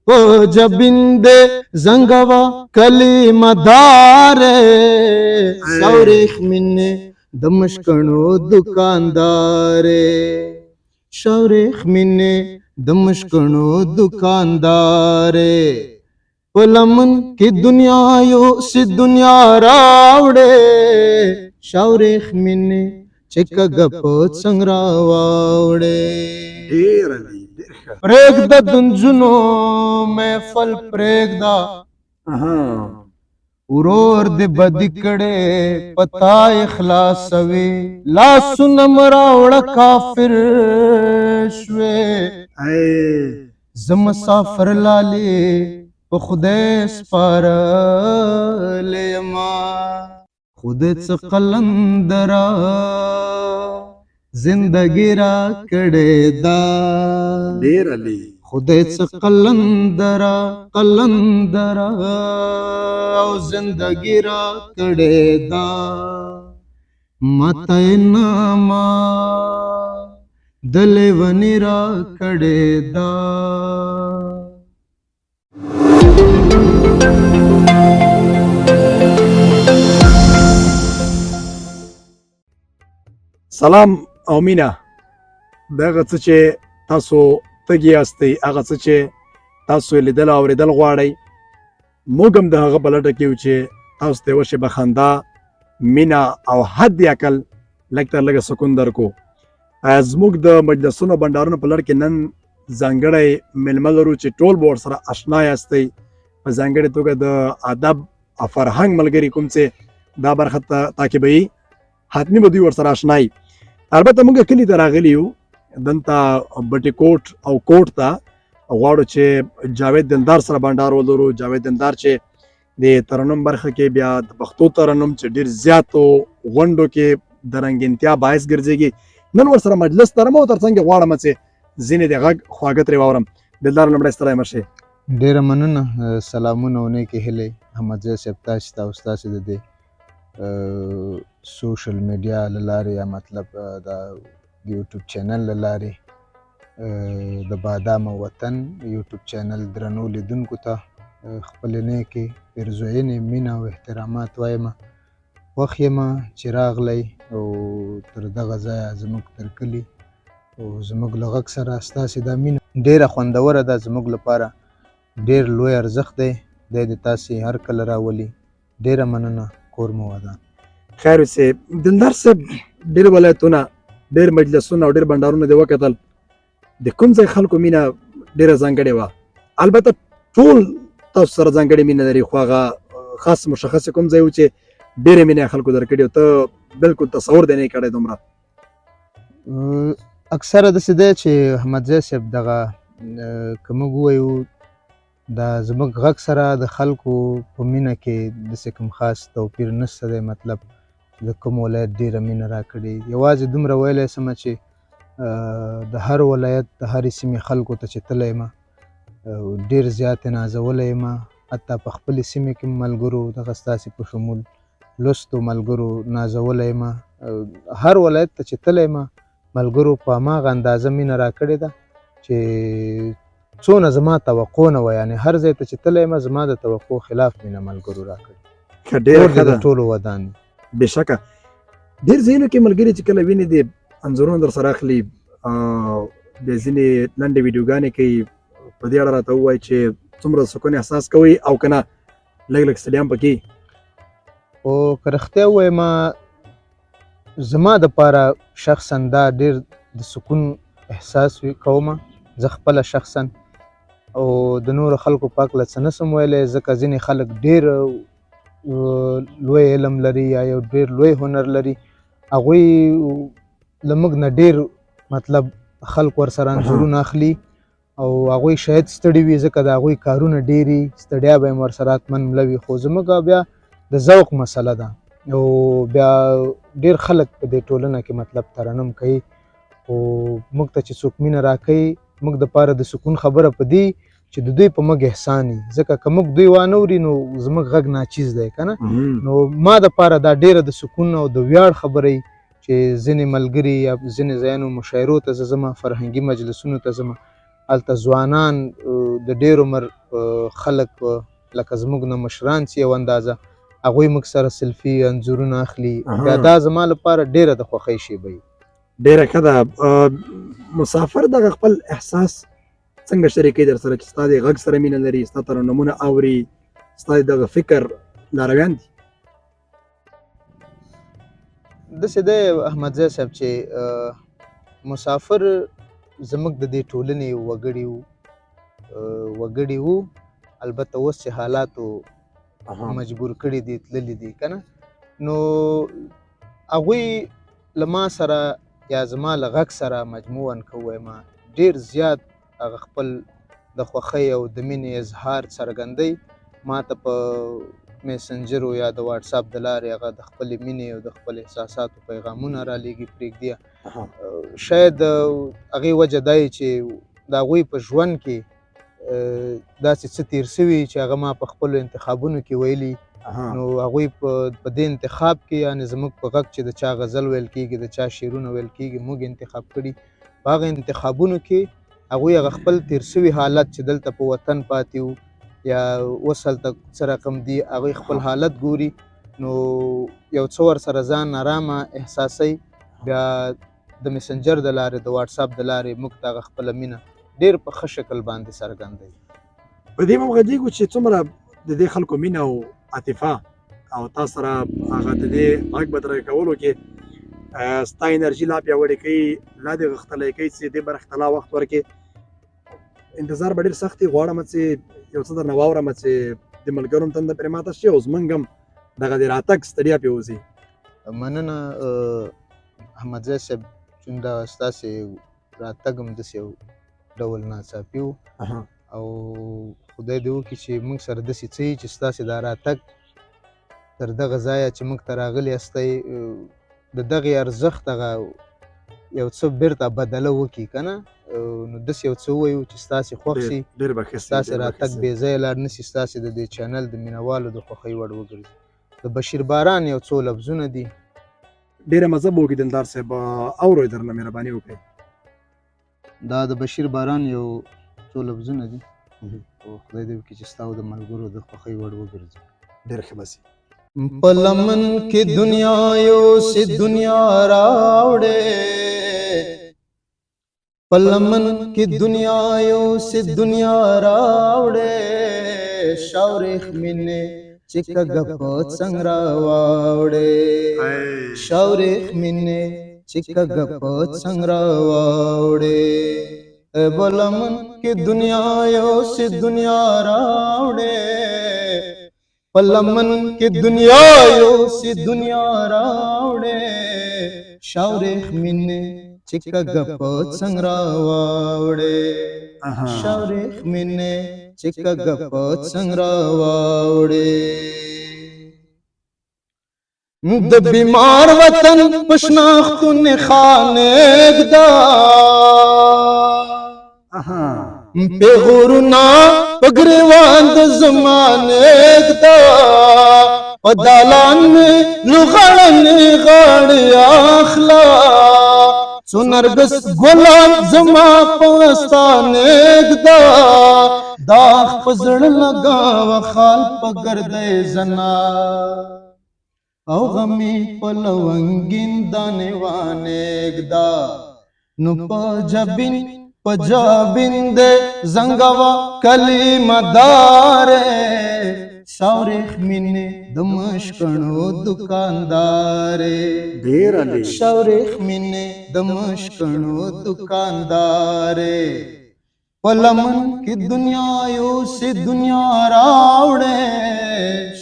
په جبین دې زنګوا کلمه دارې، سورېخ مینې د مشکڼو دکاندارې، شورېخ مینې د مشکڼو دکاندارې. په لمن کې دنیا یو سی دنیا راوړې، شورېخ مینې چې کږه په څنګ راواوړې. ډېر عالي، ډېر ښه. پرېږده د نجونو محفل پرېږده، ورور دې بدي کړې پتا اخلاصوي، لاسونه مه راوړه کافر شوې. زه مسافر لالي په خدای سپارلی یمه، خدای څه قلندره زندګي را کړې ده. ډېر عالي. خدای څه قلندره قلندره او زندګي را کړې ده، ماته یې نامه د لیوني را کړې ده. سلام او مینا، دغه څه چې تاسو تږي یاستئ، هغه څه چې تاسو یې لیدل او اورېدل غواړئ، موږ هم د هغه په لټه کې یو چې تاسو ته یوه شېبه خندا، مینه او حد اقل لږ تر لږه سکون درکو. زموږ د مجلسونو بنډارونو په لړ کې نن ځانګړی مېلمه لرو چې ټول به ورسره اشنا یاستئ، په ځانګړې توګه د ادب او فرهنګ ملګري کوم چې دا برخه تعقیبوي، حتمي به دوی ورسره اشنا وي. البته موږ کلي ته راغلي یو، دلته بټي کوټ او کوټ ته غواړو چې جاوید دلدار سره بنډار ولرو. جاوید دلدار چې د ترنم برخه کې بیا د پښتو ترنم چې ډیر زیاتو غونډو کې د رنګینتیا باعث ګرځېږي، نن ورسره مجلس لرم او ترڅنګ یې غواړم چې ځینې د غږ خواږه ترې واورم. دلدار، لومړی ستړی مه شې. ډېره مننه، سلامونه او نیکې هیلې احمدزی صاحب تاسې ته او ستاسې د دې سوشل میډیا له لارې، یا مطلب د یوټیوب چینل له لارې د بادام او وطن یوټیوب چینل درنو لیدونکو ته خپلې نیکې پیرزوینې، مینه او احترامات وایم. خوښ یم چې راغلی او تر دغه ځایه زموږ تر کلي او زموږ له غږ سره ستاسې دا مینه ډېره خوندوره ده، زموږ لپاره ډېر لوی ارزښت دی. دی د تاسې هر کله راولي. ډېره مننه، کور مو ودان. خیر اوسې دلدار صاحب. ډېر ولایتونه، ډېر مجلسونه او ډېر بنډارونه دې وکتل، د کوم ځای خلکو مینه ډېره ځانګړې وه؟ البته ټول تاسو سره ځانګړې مینه لري، خو هغه خاص مشخص کوم ځای و چې ډېره مینه خلکو درکړې او ته بالکل تصور دې نه کړی دومره؟ اکثره داسې دی چې احمدزی صاحب دغه که موږ ووایو دا زموږ غږ سره د خلکو په مینه کې داسې کوم خاص توپیر نشته دی، مطلب د کوم ولایت ډېره مینه راکړې. یوازې دومره ویلی سم چې د هر ولایت د هرې سیمې خلکو ته چې تللی یم ډېر زیات یې نازولی یم. حتی په خپلې سیمې کې ملګرو، دغه ستاسې په شمول لوستو ملګرو نازولی یم. هر ولایت ته چې تللی یم ملګرو په هماغه اندازه مینه راکړې ده چې څونه زما توقع نه وه، یعنې هر ځای ته چې تللی یم زما د توقع خلاف مینه ملګرو راکړې. ښه، ډېره کور ښه دې د ده. ټولو ودان وي. بېشکه ډېر ځایونو کې ملګري چې کله ویني دي انځورونه در سره اخلي، بیا ځینې لنډې ویډیوګانې کوي. په دې اړه راته ووایي چې څومره سکون احساس کوي او که نه لږ لږ ستړیا هم پکې؟ خو که رښتیا ووایم زما دپاره شخصا دا ډېر د سکون احساس وي کوم زه خپله شخصا، او د نورو خلکو په هکله څه نه سم ویلی، ځکه ځینې خلک ډېر لوی علم لري یا یو ډېر لوی هنر لري، هغوی له موږ نه ډېر مطلب خلک ورسره انځورونه اخلي او هغوی شاید ستړي وي، ځکه د هغوی کارونه ډېري، ستړیا به یې ورسره حتما مله وي. خو زموږ بیا د ذوق مسله ده او بیا ډېر خلک په دې ټولنه کې مطلب ترنم کوي، خو موږ ته چې څوک مینه راکوي موږ دپاره د سکون خبره په دې چې د دوی په موږ احسان وي، ځکه که موږ دوی وانه وري نو زموږ غږ ناچیز دی که نه. نو ما دپاره دا ډېره د سکون او د ویاړ خبره وي چې ځینې ملګري یا ځینې ځایونو مشاعرو ته زه ځم، فرهنګي مجلسونو ته ځم، هلته ځوانان، د ډېر عمر خلک، لکه زموږ نه مشران چې یو اندازه هغوی موږ سره سلفي انځورونه اخلي. بیا دا زما لپاره ډېره د خوښۍ شېبه وي. ډېره ښه ده. مسافر دغه خپل احساس څنګه شریکوي در سره چې ستا د غږ سره مینه لري، ستا ترنمونه اوري، ستا دغه فکر لارویان دي؟ داسې دی احمدزی صاحب چې مسافر زموږ د دې ټولنې وګړي وو، وګړي وو. البته اوس چې حالاتو مجبور کړي دي، تللي دي که نه، نو هغوی له ما سره یا زما له غږ سره مجموعاً که ووایم ډېر زیات هغه خپل د خوښۍ او د مینې اظهار څرګندوي. ما ته په میسنجرو یا د واتساپ د لارې هغه د خپلې مینې او د خپل احساساتو پیغامونه رالیږي، پرېږدي. شاید هغې وجه دا وي چې د هغوی په ژوند کې داسې څه تېر سوي چې هغه ما په خپلو انتخابونو کې ویلي. نو هغوی په دې انتخاب کې، یعنې زموږ په غږ چې د چا غزل ویل کېږي، د چا شعرونه ویل کېږي، موږ انتخاب کړي، په هغه انتخابونو کې هغوی هغه خپل تېر سوي حالت چې دلته په وطن پاتې وو یا اوس هلته څه رقم دي، هغوی خپل حالت ګوري، نو یو څه ورسره ځان آرامه احساسوي. بیا د میسنجر د لارې، د واتساپ د لارې موږ ته هغه خپله مینه ډېر په ښه شکل باندې څرګندوي. په دې به وغږېږو چې څومره د دې خلکو مینه او عاطفه او تا سره هغه د دې غږ بدرګه کولو کې ستا انرژي لا پیاوړې کوي، لا دې غښتلی کوي چې دې برخې ته لا وخت ورکړې. انتظار به ډېر سخت وي. غواړم چې یو څه درنه واورم چې د ملګرو هم تنده پرې ماته شي او زمونږ هم دغه د راتګ ستړیا پرې وځي. مننه احمدزی صاحب، چون دا ستاسې راتګ هم داسې یو ډول ناڅاپي و او خدای دې وکړي چې موږ سره داسې څه وي چې ستاسې دا راتګ تر دغه ځایه چې موږ ته راغلي یاستئ، د دغې ارزښت هغه یو څه بیرته بدله وکړي که نه، نو داسې یو څه ووایو چې ستاسې خوښ شي، ډېر به ښه شي، ستاسې راتګ بې ځایه لاړ نه شي، ستاسې د دې چینل د مینهوالو د خوښۍ وړ وګرځي. د بشیر باران یو څو لفظونه دي. ډېره مزه به وکړي دلدار صاحب، اورئ درنه، مهرباني وکړئ. دا د بشیر باران یو څو لفظونه دي او خدای دې وکړي چې ستا او د ملګرو د خوښۍ وړ وګرځي. ډېر ښه به شي. په لمن کې دنیا یوسي دنیا راوړې، په لمن کې دنیا یوسي دنیا راوړې، شاورېخ مینې چې کږه په څنګ راواوړې، شاورېخ مینې چې کږه په څنګ راواوړې، په لمن کې دنیا یوسي دنیا راوړې، په لمن کې دنیا یوسي دنیا راوړې، شاورېخ مینې چې کږه په څنګ راواوړې، شاورېخ مینې چې کږه په څنګ راواوړې. د بیمار وطن په شناختو نښان ږده، پیغورونه په ګریوان د زمانې ږده، په دالان مې لوغړنې غاړې اخله، څو نرګس ګلان زما په استانې ږده، داغ په زړه لګاوه خال په ګردۍ زنا، او غمي په لونګین دانې وانې ږده، نو په جبین په جبین دې زنګوه کلمه دارې، شاورېخ مینې د مشکڼو دکاندارې، ډېر عالي. شاورېخ مینې د مشکڼو دکاندارې، په لمن کې دنیا یوسي دنیا راوړې،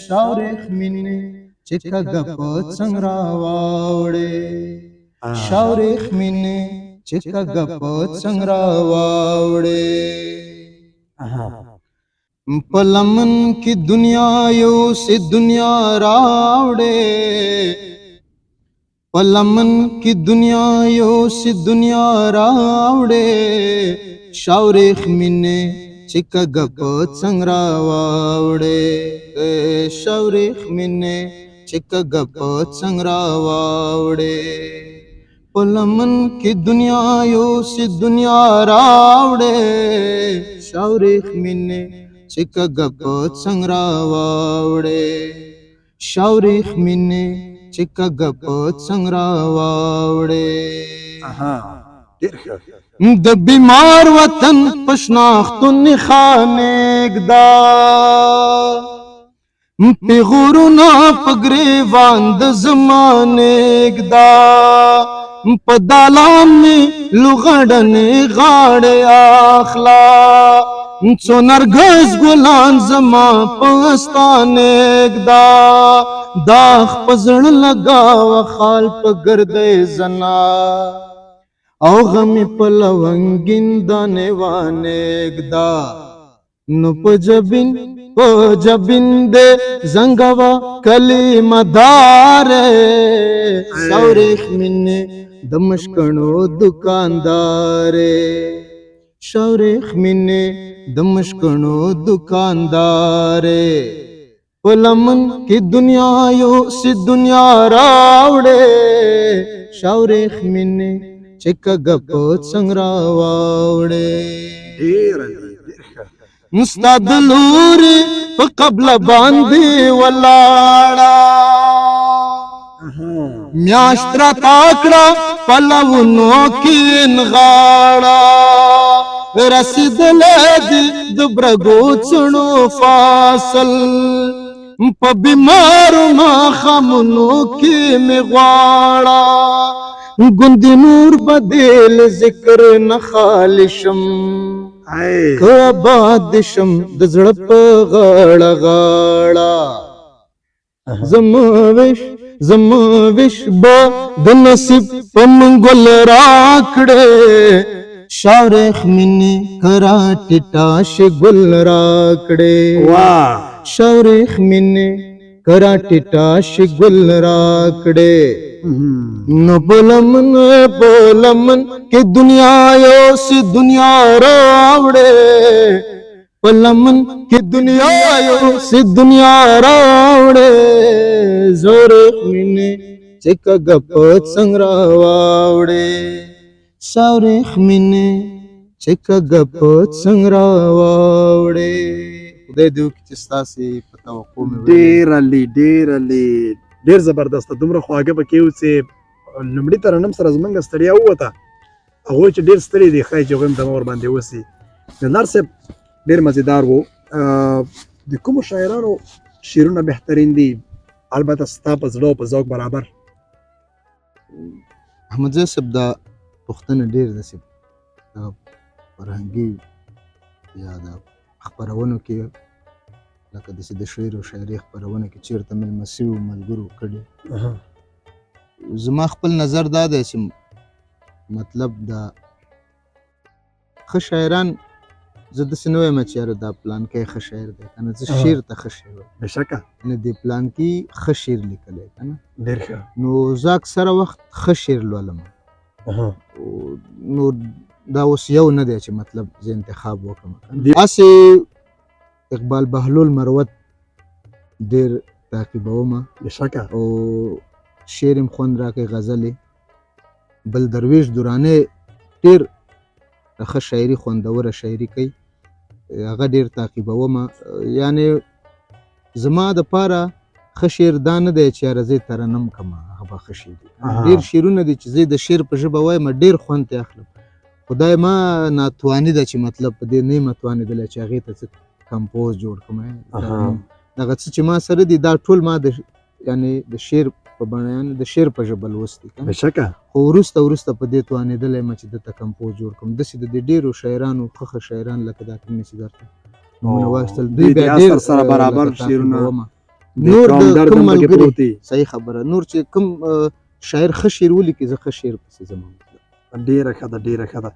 شاورېخ مینې چې کږه په څنګ راواوړې، شاورېخ مینې چې کږه په څنګ راواوړې. په لمن کې دنیا یوسي دنیا راوړې، په لمن کې دنیا یوسي دنیا راوړې، شاورېخ مینې چې کږه په څنګ راواوړې، شاورېخ مینې چې کږه په څنګ راواوړې. په لمن کې دنیا یوسي دنیا راوړې، شاورېښمینې چې کږه په څنګ راواوړې، شاورېښمینې چې کږه په څنګ راواوړې. ډېر ښه. د بیمار وطن په شناختو نښانې ږده، پیغورونه په ګریوان د زمانې ږده، په دالان مې لوغړنې غاړې اخلا، څو نرګس ګلان زما په استانې ږده، داغ په زړه لګاوه خال په ګردې زنا، او غمې په لونګین دانې وانې ږده، نو په جبین په جبین دې زنګوه کلمه دارې، شاورېښمینې د مشکڼو دکاندارې، شاورېښمینې د مشکڼو دکاندارې، په لمن کې دنیا یوسي دنیا راوړې، شاورېښمینې چې کږه په څنګ راواوړې. ډېر ډېر ښه. ستا د لوري په قبله باندې ولاړه، میاشت راته کړه په لونو کې نغاړه، رسېدلی دی د برګو څڼو فاصل، په بیمارو ماښامونو کې مې غواړه، ګوندې نور به دې له ذکر نه خالي شم، که آباد شم د زړه په غاړه غاړه، زما ویش زما ویش به د نصیب په منګول راکړې، شاورېښمینې که را ټیټه شي ګل راکړې، شاورېښمینې که را ټیټه شي ګل راکړې، نو په لمن په لمن کې دنیا یوسي دنیا راوړې، په لمن کې دنیا یوسي دنیا راوړې، زورېښمینې چې کږه په څنګ راواوړې، شاورېښمینې چې کږه په څنګ راواوړې. خدای دې وکړي چې ستاسې په توقع مې ویلي. ډېر عالي، ډېر عالي، ډېر زبردست. دومره خواږه پکې و چې لومړي ترنم سره زمونږ ستړیا ووته. هغوی چې ډېر ستړي دي ښایي چې هغوی هم دمه ورباندې وسي. دلدار صاحب ډېر مزیدار و. د کومو شاعرانو شعرونه بهترین دي؟ البته ستا په زړه او په ذوق برابر. احمدزی صاحب دا پوښتنه ډېر داسې فرهنګي یا د خپرونو کې لکه داسې د شعر او شاعري خپرونه کې چېرته مېلمه سوي ملګرو کړې. زما خپل نظر دا دی چې مطلب دا ښه شاعران زه داسې نه وایم چې یاره دا پلانکی ښه شاعر دی که نه، زه شعر ته ښه شعر وایم. بېشکه. یعنې دې پلانکي ښه شعر لیکلی که نه. ډېر ښه. نو زه اکثره وخت ښه شعر لولم. نو دا اوس یو نه دی چې مطلب زه انتخاب وکړم. هسې اقبال بهلول مروت ډېر تعقیبوم. بېشکه. او شعر یې هم خوند راکوي، غزلې. بل درویش درانی ډېر ښه شاعري، خوندوره شاعري کوي، هغه ډېر تعقیبوم. یعنې زما دپاره ښه شعر دا نه دی چې یاره زه یې ترنم کړم، هغه به ښه شعر وي. ډېر شعرونه دي چې زه یې د شعر په ژبه وایم، ډېر خوند ترې اخلم. خدای ما ناتواني ده چې مطلب په دې نه یم توانېدلی چې هغې ته څه کمپوز جوړ کړم. دغه څه چې ما سره دي دا ټول ما د یعنې د شعر په بڼه، یعنې د شعر په ژبه لوستي که نه. بېشکه. خو وروسته وروسته په دې توانېدلی یم چې دته کمپوز جوړ کړم. داسې د دې ډېرو شاعرانو ښه ښه شاعران لکه دا کوم چې درته نومونه واخیستل، دوی دوی بیا د ډېر عصر سره برابر لکه شعرونه تعقیبوم. د نور قوم د درد کوم هم پکې ملګري پروت دی. صحیح خبره. نور چې کوم شاعر ښه شعر ولیکي زه ښه شعر پسې ځم. ډېره ښه ده، ډېره ښه ده.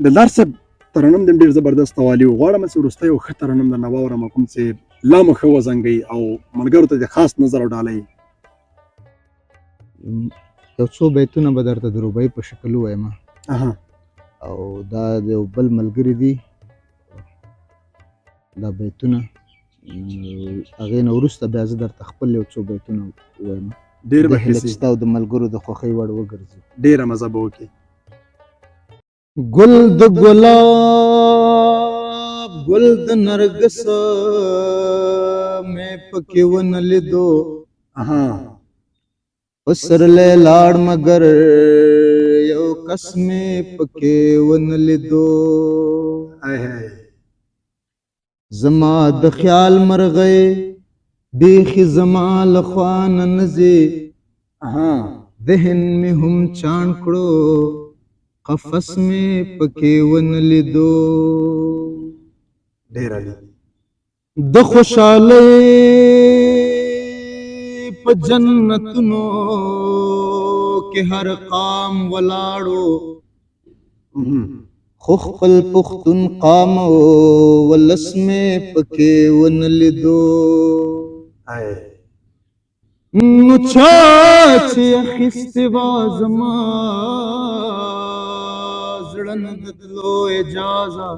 دلدار صاحب ترنم دې ډېر زبردست والي و. غواړم چې وروستی یو ښه ترنم درنه واورم کوم چې لا مو ښه وزنګوي او ملګرو ته دې خاص نظر او ډالۍ. یو څو بیتونه به درته د رباعي په شکل ووایم. او دا د یو بل ملګري دي دا بیتونه، هغې نه وروسته بیا زه درته خپل یو څو بیتونه ووایم. ډیر د به ښه هیله سي. چې ستا او د ملګرو د خوښۍ وړ وګرځي. ډیره مزه به وکړي. ګل د ګلاب، ګل د نرګس مې پکې ونه لیدو. اها. پسرلی لاړ مګر یو کس مې پکې ونه لیدو. های های. زما د خیال مرغۍ بیخي زما له خوا نه نه ځي. اها. ذهن مې هم چاڼ کړو، قفس مې پکې ونه لیدو. ډیر عالي. د خوشحالۍ په جنتونو کې هر قام ولاړو، خو خپل پښتون قام او ولس مې پکې ونه لیدو. های. نو چا چې اخیستې وه زما زړه نه د تلو اجازه،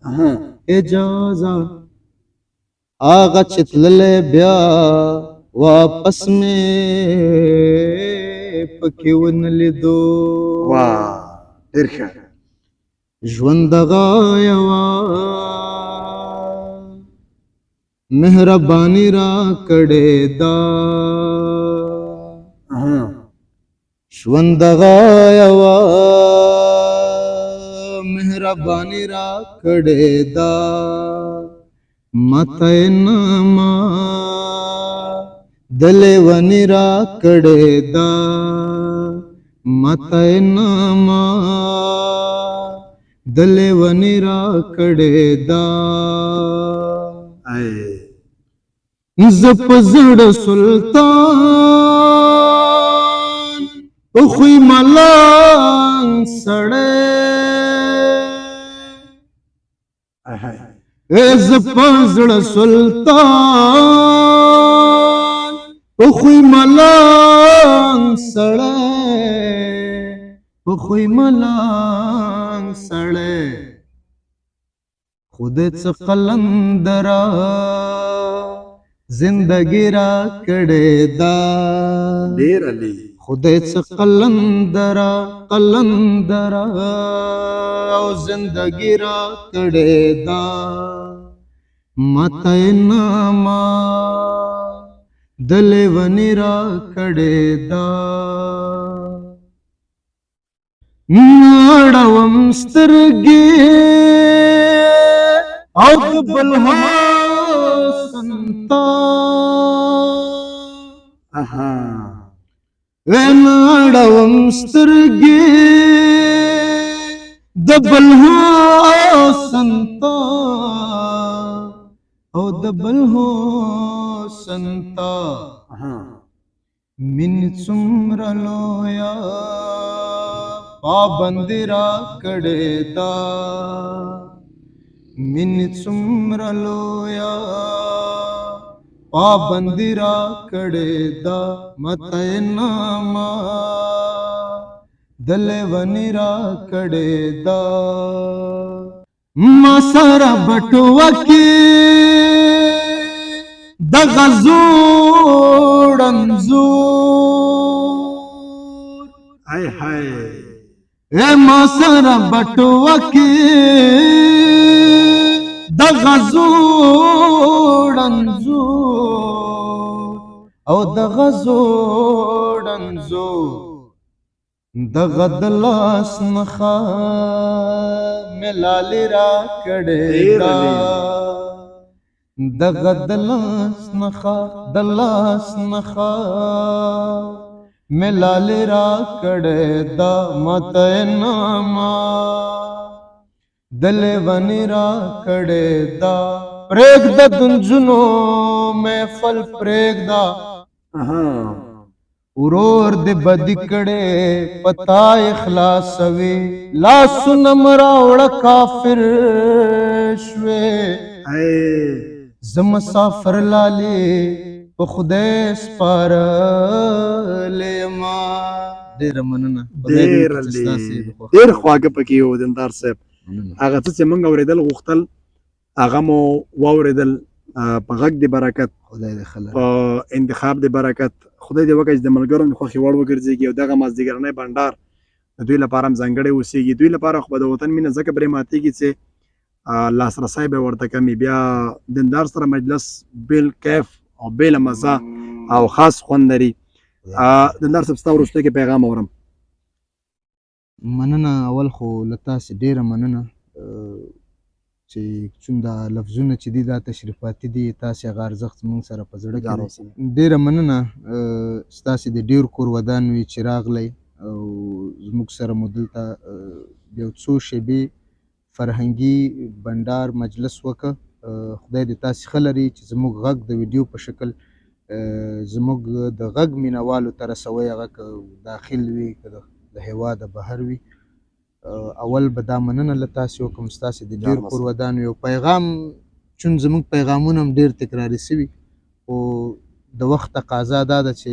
اها. اجازه، هغه چې تللی بیا واپس مې پکې ونه لیدو. واه، ډیر ښه. ژوند دغه یوه مهرباني را کړې ده. اها. ژوند دغه یوه مهرباني را کړې ده، ماته یې نه ما د لیوني را کړې ده، ماته یې نه ما د لیوني را کړې ده. ای. زه په زړه سلطان، په خوی ملنګ سړی. های های. زه په زړه سلطان، په خوی ملنګ سړی، په خوی ملنګ سړی، خدای څه قلندره زندګي را کړې ده. ډیر عالي. خدای څه قلندره، قلندره او زندګي را کړې ده، ماته یې نه ما د لیوني را کړې ده. اړوم سترګې او د بل حسن ته. اها. اړوم سترګې د بل حسن ته، او د بل حسن ته. اها. من څومره لویه پابندي را کړې ده، من څومره لویه پابندي را کړې ده، ماته یې نه ما د لیوني را کړې ده. ما سره بټوه کې دغه زوړ انځور. های های. ای ما سره بټوه کې دغه زوړ انځور، او دغه زوړ انځور، دغه د لاس نښه مې لالي را کړې ډېر ده. عالي. دغه د لاس نښه، د لاس نښه مې لالي را کړې ده، ماته یې نه ما د لیوني را کړې ده. پرېږده د نجونو محفل پرېږده. اها. ورور دې بدي کړې پتا یې خلاصوي، لاسونه مه راوړه کافر شوې. ای. زه مسافر لالي په خدای سپارلی یم. ډېره مننه. خدای دې ډیر وکړي چې ستاسې د خوښۍ. ډیر خواږه پکې وو دیندار صاحب. مننه. هغه څه چې موږ اورېدل غوښتل هغه مو واورېدل. په غږ دې برکت، خدای دې ښه لره، په انتخاب دې برکت. خدای دې وکړي چې د ملګرو مې خوښې وړ وګرځېږي او دغه مازدیګرنی بنډار د دوی لپاره هم ځانګړی اوسېږي. دوی لپاره خو به د وطن مینه ځکه پرې ماتېږي چې لاسرسی به ورته کمي. بیا دیندار سره مجلس بېل کیف او بېله مزه او خاص خوند لري. دیندار صاحب، ستا وروستیو کې پیغام اورم. مننه، اول خو له تاسې ډېره مننه چې څوم دا لفظونه چې دي دا تشریفاتي دي، تاسې هغه ارزښت زموږ سره په زړه کې دی. ډېره مننه، ستاسې د ډېر کور ودان وي چې راغلی او زموږ سره مو دلته یو څو شېبې فرهنګي بنډار مجلس وکړ. خدای دې تاسې ښه لري چې زموږ غږ د ویډیو په شکل زموږ د غږ مینوالو ته رسوي، هغه که داخل وي که د هېواده بهر وي. اول به دا مننه له تاسې وکړم، ستاسې د ډېر کور ودان وي. او پیغام چون زموږ پیغامونه هم ډېر تکراري سوي، خو د وخت تقاضا دا ده چې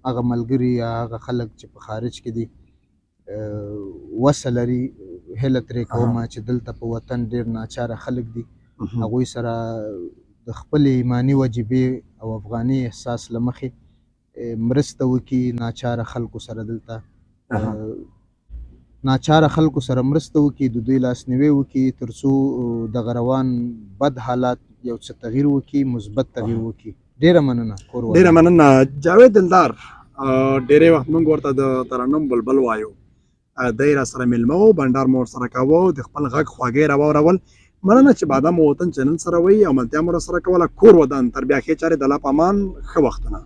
هغه ملګري یا هغه خلک چې په خارج کې دي وسه لري، هیله ترې کوم چې دلته په وطن ډېر ناچاره خلک دي، هغوی سره د خپلې ایماني وجیبې او افغاني احساس له مخې مرسته وکړي، ناچاره خلکو سره دلته ناچاره خلکو سره مرسته وکړي، د دوی لاسنیوی وکړي، ترڅو دغه روان بد حالات یو څه تغییر وکړي، مثبت تغییر وکړي. ډېره مننه، کور ودان. ډېره مننه جاوید دلدار. ډېری وخت موږ ورته د ترنم بلبل وایو. دی را سره مېلمه و، بنډار مو ورسره کاوه، د خپل غږ خواږه یې راواورول. مننه چې بادام وطن چینل سره وئ او ملتیا مو راسره کوله. کور ودان، تر بیا ښې چارې، د الله په امان، ښه وختونه.